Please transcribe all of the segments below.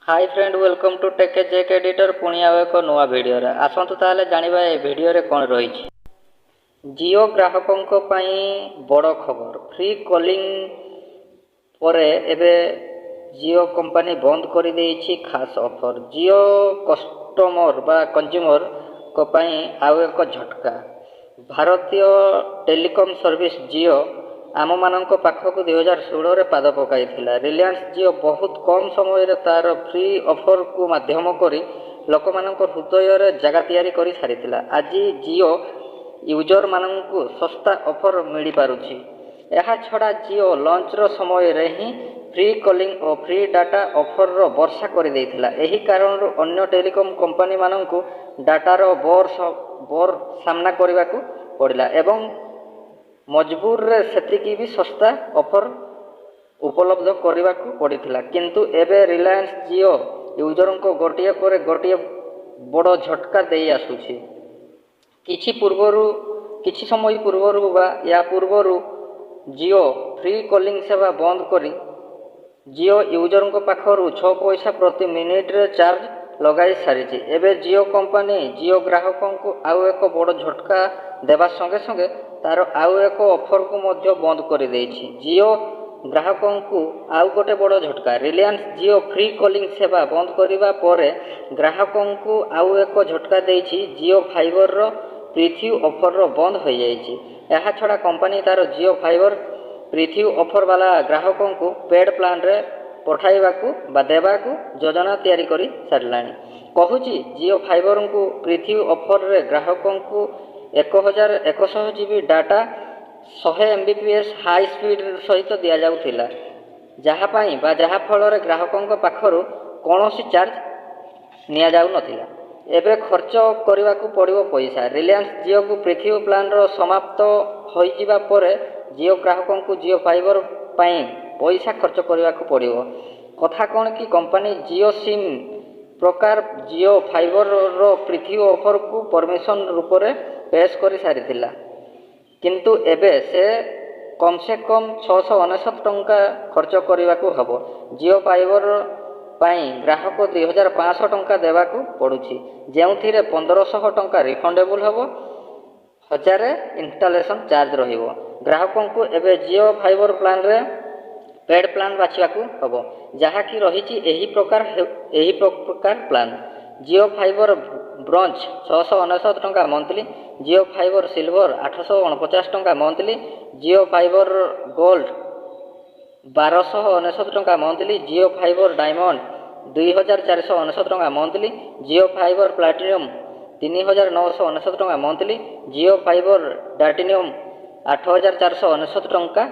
Hi friend, welcome to Tech Jack Editor। ପୁଣି ଆଉ ଏକ ନୂଆ ଭିଡ଼ିଓରେ ଆସନ୍ତୁ। ତାହେଲେ ଜାଣିବା ଏ ଭିଡ଼ିଓରେ କ'ଣ ରହିଛି। ଜିଓ ଗ୍ରାହକଙ୍କ ପାଇଁ ବଡ଼ ଖବର। ଫ୍ରି କଲିଂ ପରେ ଏବେ ଜିଓ କମ୍ପାନୀ ବନ୍ଦ କରିଦେଇଛି ଖାସ୍ ଅଫର୍। ଜିଓ କଷ୍ଟମର ବା କଞ୍ଜ୍ୟୁମରଙ୍କ ପାଇଁ ଆଉ ଏକ ଝଟକା। ଭାରତୀୟ ଟେଲିକମ୍ ସର୍ଭିସ୍ ଜିଓ ଆମମାନଙ୍କ ପାଖକୁ 2016ରେ ପାଦ ପକାଇଥିଲା। ରିଲାଏନ୍ସ ଜିଓ ବହୁତ କମ୍ ସମୟରେ ତା'ର ଫ୍ରି ଅଫର୍କୁ ମାଧ୍ୟମ କରି ଲୋକମାନଙ୍କ ହୃଦୟରେ ଜାଗା ତିଆରି କରି ସାରିଥିଲା। ଆଜି ଜିଓ ୟୁଜରମାନଙ୍କୁ ଶସ୍ତା ଅଫର୍ ମିଳିପାରୁଛି। ଏହାଛଡ଼ା ଜିଓ ଲଞ୍ଚର ସମୟରେ ହିଁ ଫ୍ରି କଲିଂ ଓ ଫ୍ରି ଡାଟା ଅଫର୍ର ବର୍ଷା କରିଦେଇଥିଲା। ଏହି କାରଣରୁ ଅନ୍ୟ ଟେଲିକମ୍ କମ୍ପାନୀମାନଙ୍କୁ ଡାଟାର ବୋର ସାମ୍ନା କରିବାକୁ ପଡ଼ିଲା ଏବଂ ମଜବୁରରେ ସେତିକି ବି ଶସ୍ତା ଅଫର୍ ଉପଲବ୍ଧ କରିବାକୁ ପଡ଼ିଥିଲା। କିନ୍ତୁ ଏବେ ରିଲାଏନ୍ସ ଜିଓ ୟୁଜରଙ୍କ ଗୋଟିଏ ପରେ ଗୋଟିଏ ବଡ଼ ଝଟକା ଦେଇ ଆସୁଛି। କିଛି ସମୟ ପୂର୍ବରୁ ବା ୟା ପୂର୍ବରୁ ଜିଓ ଫ୍ରି କଲିଂ ସେବା ବନ୍ଦ କରି ଜିଓ ୟୁଜରଙ୍କ ପାଖରୁ 6 ପଇସା ପ୍ରତି ମିନିଟରେ ଚାର୍ଜ ଲଗାଇ ସାରିଛି। ଏବେ ଜିଓ କମ୍ପାନୀ ଜିଓ ଗ୍ରାହକଙ୍କୁ ଆଉ ଏକ ବଡ଼ ଝଟକା ଦେବା ସଙ୍ଗେ ସଙ୍ଗେ ତା'ର ଆଉ ଏକ ଅଫର୍କୁ ମଧ୍ୟ ବନ୍ଦ କରିଦେଇଛି। ଜିଓ ଗ୍ରାହକଙ୍କୁ ଆଉ ଗୋଟେ ବଡ଼ ଝଟକା। ରିଲାଏନ୍ସ ଜିଓ ଫ୍ରି କଲିଂ ସେବା ବନ୍ଦ କରିବା ପରେ ଗ୍ରାହକଙ୍କୁ ଆଉ ଏକ ଝଟକା ଦେଇଛି। ଜିଓ ଫାଇବରର ପ୍ରିଭ୍ୟୁ ଅଫର୍ର ବନ୍ଦ ହୋଇଯାଇଛି। ଏହାଛଡ଼ା କମ୍ପାନୀ ତା'ର ଜିଓ ଫାଇବର ପ୍ରିଭ୍ୟୁ ଅଫର୍ ବାଲା ଗ୍ରାହକଙ୍କୁ ପେଡ଼୍ ପ୍ଲାନ୍ରେ ପଠାଇବାକୁ ବା ଦେବାକୁ ଯୋଜନା ତିଆରି କରି ସାରିଲାଣି। କହୁଛି, ଜିଓ ଫାଇବରଙ୍କୁ ପ୍ରିଭ୍ୟୁ ଅଫର୍ରେ ଗ୍ରାହକଙ୍କୁ 1100 GB data 100 Mbps high speed ସହିତ ଦିଆଯାଉଥିଲା, ଯାହା ପାଇଁ ବା ଯାହା ଫଳରେ ଗ୍ରାହକଙ୍କ ପାଖରୁ କୌଣସି ଚାର୍ଜ ନିଆଯାଉନଥିଲା। ଏବେ ଖର୍ଚ୍ଚ କରିବାକୁ ପଡ଼ିବ ପଇସା। ରିଲାଏନ୍ସ ଜିଓକୁ ପ୍ରିଭ୍ୟୁ ପ୍ଲାନ୍ର ସମାପ୍ତ ହୋଇଯିବା ପରେ ଜିଓ ଗ୍ରାହକଙ୍କୁ ଜିଓ ଫାଇବର ପାଇଁ ପଇସା ଖର୍ଚ୍ଚ କରିବାକୁ ପଡ଼ିବ। କଥା କ'ଣ କି, କମ୍ପାନୀ ଜିଓ ସିମ୍ ପ୍ରକାର ଜିଓ ଫାଇବରର ପ୍ରିଭ୍ୟୁ ଅଫର୍କୁ ପରମିସନ୍ ରୂପରେ ପେଶ କରି ସାରିଥିଲା। କିନ୍ତୁ ଏବେ ସେ କମ୍ ସେ କମ୍ 699 ଟଙ୍କା ଖର୍ଚ୍ଚ କରିବାକୁ ହେବ। ଜିଓ ଫାଇବର ପାଇଁ ଗ୍ରାହକ 2500 ଟଙ୍କା ଦେବାକୁ ପଡ଼ୁଛି, ଯେଉଁଥିରେ 1500 ଟଙ୍କା ରିଫଣ୍ଡେବୁଲ୍ ହେବ, 1000 ଇନଷ୍ଟାଲେସନ୍ ଚାର୍ଜ ରହିବ। ଗ୍ରାହକଙ୍କୁ ଏବେ ଜିଓ ଫାଇବର ପ୍ଲାନ୍ରେ ପେଡ଼୍ ପ୍ଲାନ୍ ବାଛିବାକୁ ହେବ, ଯାହାକି ରହିଛି ଏହି ପ୍ରକାର ପ୍ଲାନ୍: ଜିଓ ଫାଇବର ବ୍ରୋଞ୍ଜ 699 ଟଙ୍କା ମନ୍ଥଲି, ଜିଓ ଫାଇବର ସିଲଭର 849 ଟଙ୍କା ମନ୍ଥଲି, ଜିଓ ଫାଇବର ଗୋଲ୍ଡ 1299 ଟଙ୍କା ମନ୍ଥଲି, ଜିଓ ଫାଇବର ଡାଇମଣ୍ଡ 2499 ଟଙ୍କା ମନ୍ଥଲି, ଜିଓ ଫାଇବର ପ୍ଲାଟିନମ୍ 3999 ଟଙ୍କା ମନ୍ଥଲି, ଜିଓ ଫାଇବର ଡାଟିନିୟମ୍ 8499 ଟଙ୍କା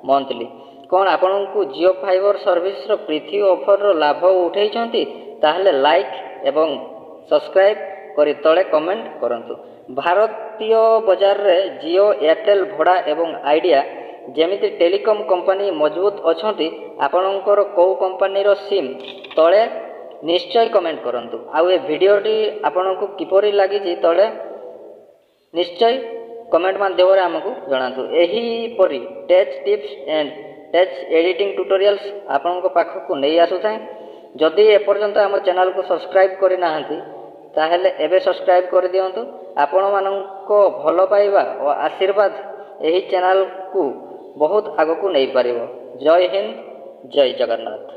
ମନ୍ଥଲି। କ'ଣ ଆପଣଙ୍କୁ ଜିଓ ଫାଇବର ସର୍ଭିସର ପ୍ରିଭ୍ୟୁ ଅଫର୍ର ଲାଭ ଉଠାଇଛନ୍ତି? ତାହେଲେ ଲାଇକ୍ ଏବଂ ସବସ୍କ୍ରାଇବ୍ କରି ତଳେ କମେଣ୍ଟ କରନ୍ତୁ। ଭାରତୀୟ ବଜାରରେ ଜିଓ, ଏୟାରଟେଲ୍, ଭୋଡ଼ା ଏବଂ ଆଇଡ଼ିଆ ଯେମିତି ଟେଲିକମ୍ କମ୍ପାନୀ ମଜବୁତ ଅଛନ୍ତି। ଆପଣଙ୍କର କେଉଁ କମ୍ପାନୀର ସିମ୍, ତଳେ ନିଶ୍ଚୟ କମେଣ୍ଟ କରନ୍ତୁ। ଆଉ ଏ ଭିଡ଼ିଓଟି ଆପଣଙ୍କୁ କିପରି ଲାଗିଛି, ତଳେ ନିଶ୍ଚୟ କମେଣ୍ଟ ମାଧ୍ୟମରେ ଆମକୁ ଜଣାନ୍ତୁ। ଏହିପରି tech tips and tech editing tutorials ଆପଣଙ୍କ ପାଖକୁ ନେଇ ଆସୁଥାଏ। ଯଦି ଏପର୍ଯ୍ୟନ୍ତ ଆମ ଚ୍ୟାନେଲକୁ ସବସ୍କ୍ରାଇବ୍ କରିନାହାନ୍ତି, ତାହେଲେ ଏବେ ସବସ୍କ୍ରାଇବ୍ କରିଦିଅନ୍ତୁ। ଆପଣମାନଙ୍କ ଭଲ ପାଇବା ଓ ଆଶୀର୍ବାଦ ଏହି ଚ୍ୟାନେଲକୁ ବହୁତ ଆଗକୁ ନେଇପାରିବ। ଜୟ ହିନ୍ଦ, ଜୟ ଜଗନ୍ନାଥ।